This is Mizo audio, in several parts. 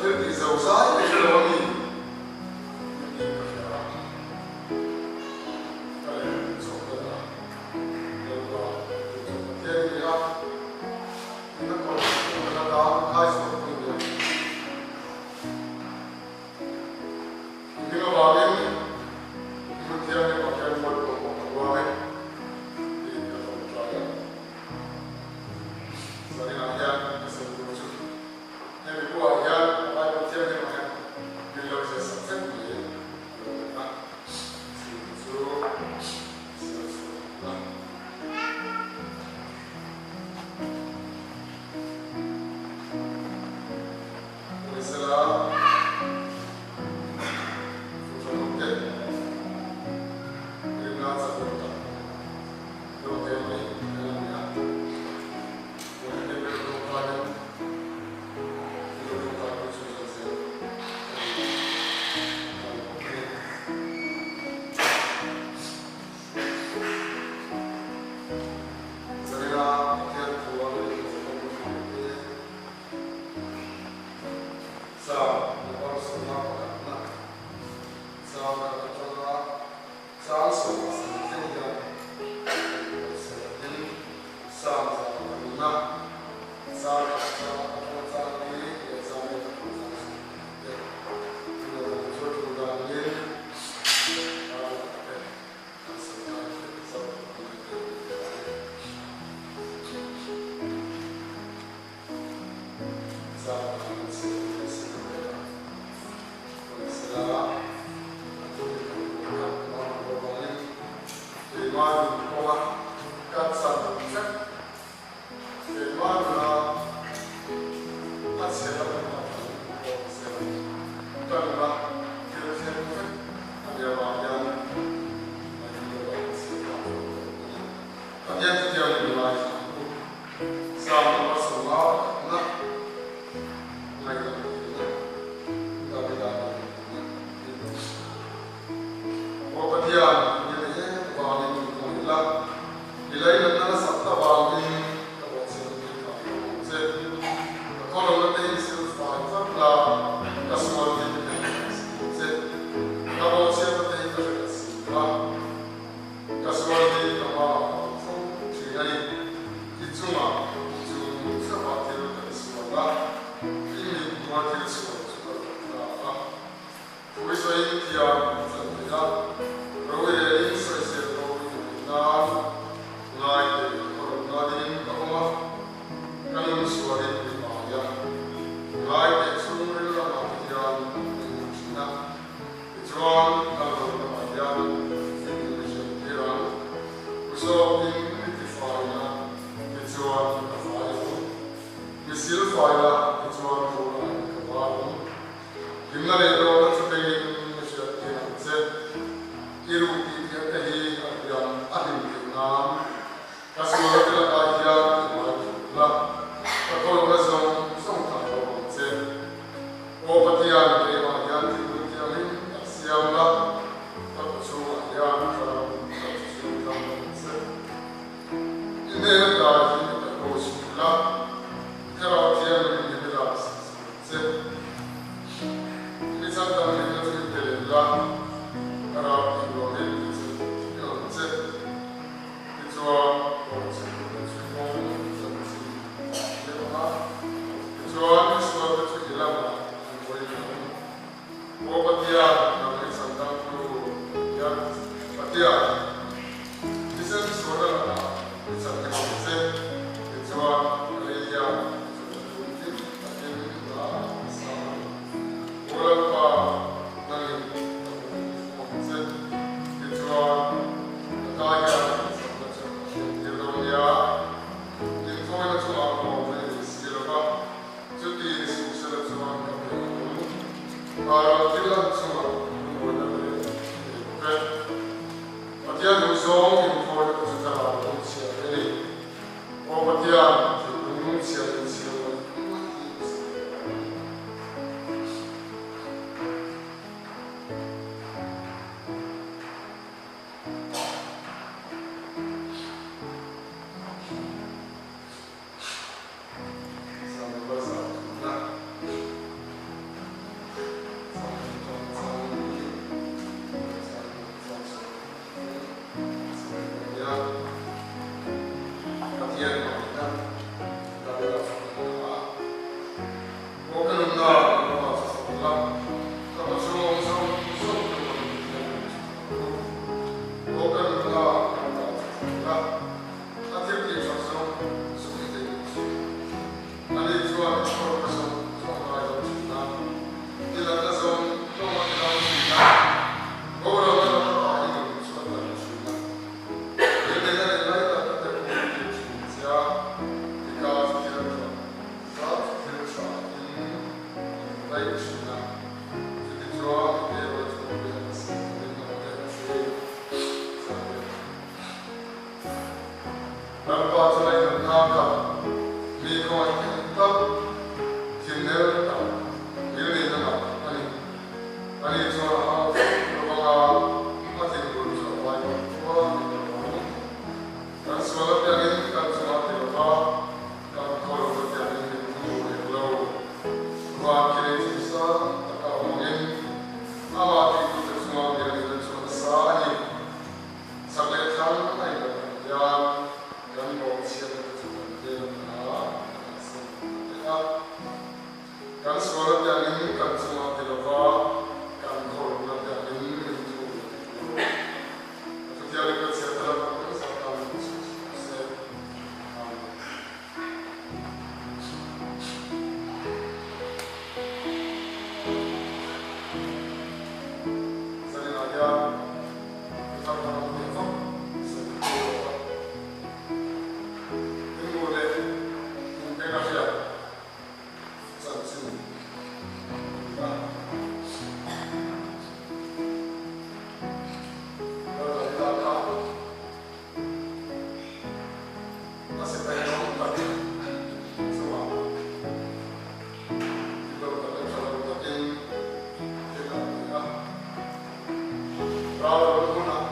thil tih zo zai i hre lo a mi? Min tih ka hria a, ka lehkhabu chawp dat a, Lalpa chu chu Pathian i ni a, ina kawr chu ka la ta, khai chhuak tu i ni a. I hming avangin i hmun thianghlimah hian mualpho pawh ka huam e, tiin ka tawngtai a. Zaninah hian ka sawi tur chu hemi buah hian a Bible thianghlimah hian min lo ziahsak vek mai a lo ni a, chu chu ziah chhuah a. Pawisela Kohhranhote rinna chaklo tak deuh te mai an lo ni a, Kohhran ber tawngtaiin i lo tawngtaipui chhunzawm zel a ni a lo bawk a ni. Zanina Pathian thu a kan inhmuh zawk hmuh te. Chang number sawmna pakhatna chang khat atanga chang 17 thleng hian kan inkalsiakin Psalm 103na chang khat chang atanga chang li leh chang li atanga chang 12 te in lo dang chu tul danin kar lakah te kan sawi kai theih zauh a ngai thei bik a ni. Zan number 51 na ngaihdam dilna Davida ngaihdam dilna in Aw Pathian, i la em vangin min kawng ila, i lainatna nasat ta vangin ka bawhchhiatna thil tha i awm ang che. Ka khawlawmna te hi sil fai tlat la, ka sual hi ka thei tlat si ang che. Ka bawhchhiatna te hi ka hre ta si a. Ka sual hi ka hma ah ka awm fo thin a ni. I chungah i chung theuhah thil ka ti sual a, i mit hmua thil sual chu ka lo ta a. Phui sawiin thiam i chan thei a, rorelin sawisel bo i ni thei nan ngai te ka rawn na dingin ka awm a, ka nun sualin mi pai a, ngai te chhungril lamah te hian min hmu thin a. Tichuan, Lal lamah hian thil i hriat tir ang. U zawkin mi ti fai la, tichuan ka fai ang. Mi sil fai la, tichuan rulaiin ka var ang. Hlimna leh lawmna chu bengin mi hriat tir ang che. I ruh tih piah te hi a hliam a hlim theih nan. Ka sual te lakah hian i hmai thut la, ka khawlhna zawng zawng thlah lo ang che. Aw Pathian, keimah hian thinlung thianghlim tak siam la, ka khaw chhungah hian thlarau dik tak chu siam thlang ang che. I hnen ata hi ka ta ko suh la, i thlarau thianghlim hi mi lak sak suh ang che. I chan dang hlimna chu i pe leh la, thlarau tih nuamin i che ang che. Tichuan, Bawhchhekute chu kawng chanchin an hrilh ang a, tichuan Isuate chu i lamah an hawi leh ang. Aw Pathian, nang i chhan dangtu hian Pathian, thisen sualna lakah i chhan hnem ang che, tichuan ka lei hian chawlhna tun hlim takin hla a sa ang. Aw Lalpa, nangin ka hmuh i hmu ang che, tichuan, Ka ta hian chakna chu a hriat tir dawn nia, inthawina chungah lawm a inei si lo va, chuti ni suh sela chuan ka pe ang. Ral thil an chungah lungawina te a nei bawk e. Pathian duh zawng inthawina te chu thlarau lungchhia te a ni. Aw Pathian, thinlung lungchhia leh inchhir ngawih ngawih hi i sawi lo ang. daih thin a, chutichuan i table chu biak a siam turin a awm leh a si. Samuel. Lalpa chu lainatna khat, mi khawngaih thei tak, thinel tak, ngilneihna ngah a ni. Ani chuan a hau fo lovang a, a thinlung chu a vai vang chuan a ni lo ang. Kan sual apiangin kan chungah ti lova, kan khaw lo apiangin min hmu reng lo. Van khi lei thim sang taka awm angin amah titute chungah ngilneihna chu a nasa a ni. Chak leh thlang a inlat ang hian kan bawhchhiatna te chu kan hnen a kan harsat ta daih a. Kan sual apiangin kan chungah ti lova kan khawlhna apiangin min thu leh lo. A thutiangin ka chhiat ta lam ang zat tan min chhut chhuak se. Amen. Zaninah hian mi thar thar an nei vak sawi tur lo va. Innu leh inbeng a hriat. Chanchin a Lalralita kha a sipai rawng tak chungah dik lo tak leh tha lo takin thil a ti a. Ral rawn hunah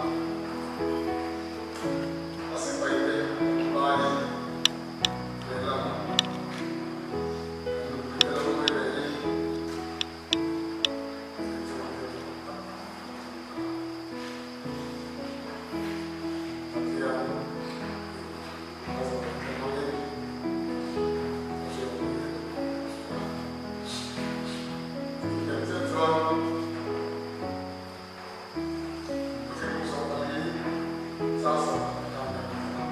a sipaite an laiin lehlam Kan nupuite lo ngawi ve hi thil chu an thil tha tak tak a ni ta. Pathian in a zawh theih te hmangin a hriat ni in ka hria. Chutiang chiah chuan Pathian zawh pali changsa pakhat khan kan hmu a,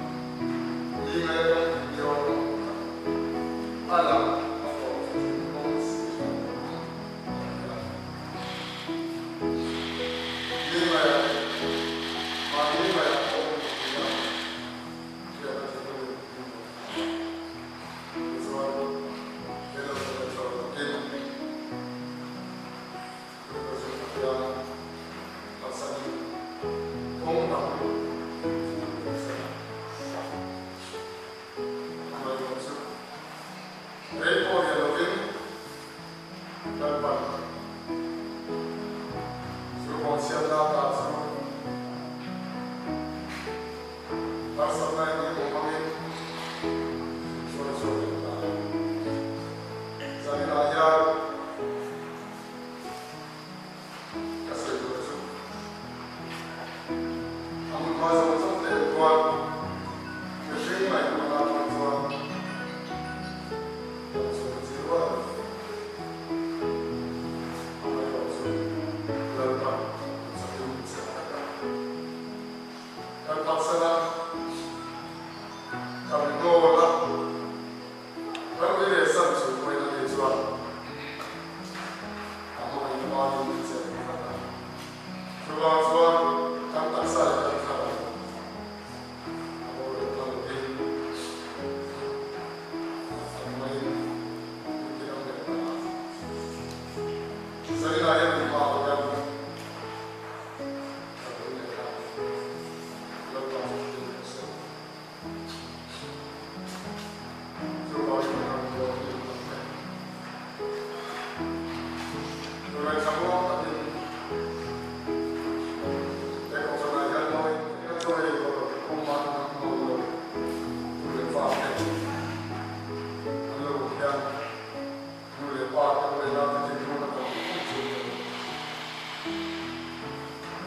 mi ngai rawng in lio rawng khat a lang a fawh chu thinlung si hran awm a ti a. Mi ngaia mahni ngaia pawh awm lo nia hriatna thinlung in min rawn hmu a, tichuan he lo chu leh tha lo takin Zaninah hian Ka sawi tur chu a hmun hma zawng zawng te en chuan mihring ngaihtuahna atang chuan kan chhung chi rual a ni. Amaherawhchu Lalpan chakin min chhiat tak a, kan phatsan a, kan hnawl a. Kan ui leh san chu pawhin a ni chuan a hmangaih panin min chet tlat a. Chuvang chuan kan taksa leh kan thlarau a boral phal lovin an hmangin min ti dam leh ta a. Zaninah hian mi pa hian kan ui leh ta a ni. Lalpa chu hrilh rawh se.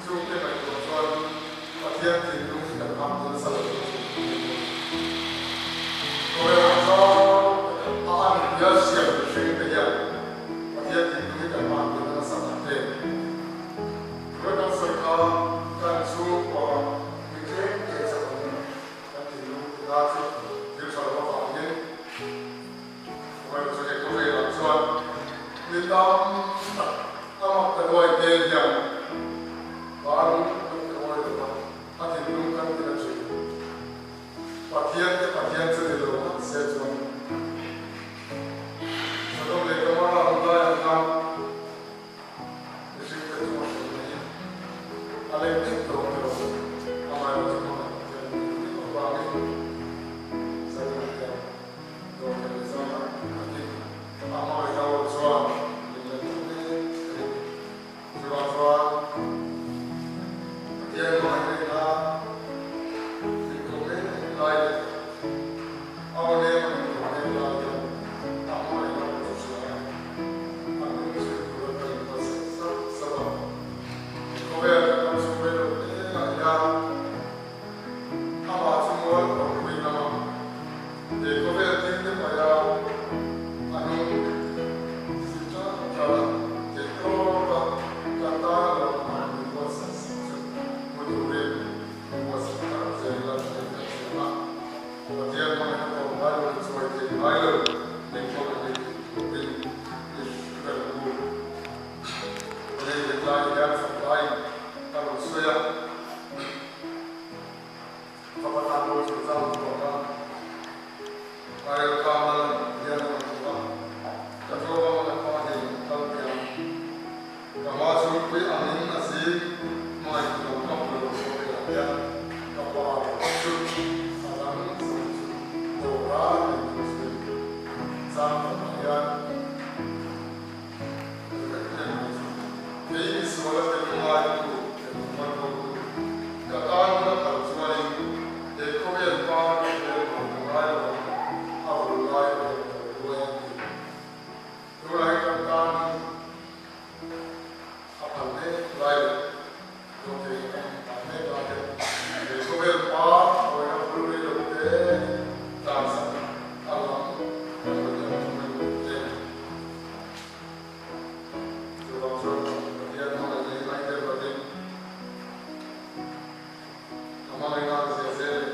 Chungte ngaihtuah chuan Pathian thinlung hi kan hak nasa lo deuh thin tih a ni. Khawvelah chuan a an bial siam mihring te hian Pathian thinlung hi kan hak nasa nasa tak hle. Tuna kan sawi kha kan chhungkua mi tlem te chak awm kan thinlung tina chu thil tha lo avangin khawvel chu hei khawvelah chuan mi tam tak a mak ta duai hmel hian Van kan ti awi lo va, a thinlung kan ti na thin. Pathian te Pathian chu ni lo ngat se chuan Sodom leh Gomorrah hun lai ang khan. Hlui angin a zing hmangaih lam ka hmu lo khawvelah hian ka pa rawh chu a dang zawng chu dawra nei tur chu chang takah hian ka hriat mai chu kei misuala tel ngaitu leh hman hotu ka tan hun a kal chuanin he khawvel pa ka hmel hmuh ka ngai lo ang a vul lai a rawn kal ruai a ti. Tunah hi kan tan hi a phal mek lai leh dawhthei a kan phal mek lai hian he khawvel pa hruaina bul rei lo te tlansak a lam kan rawn en thung a ni tih a ni. Chuvang chuan Pathian hmangaihna hi ngaihtel lovin a hmangaihna zia zel in.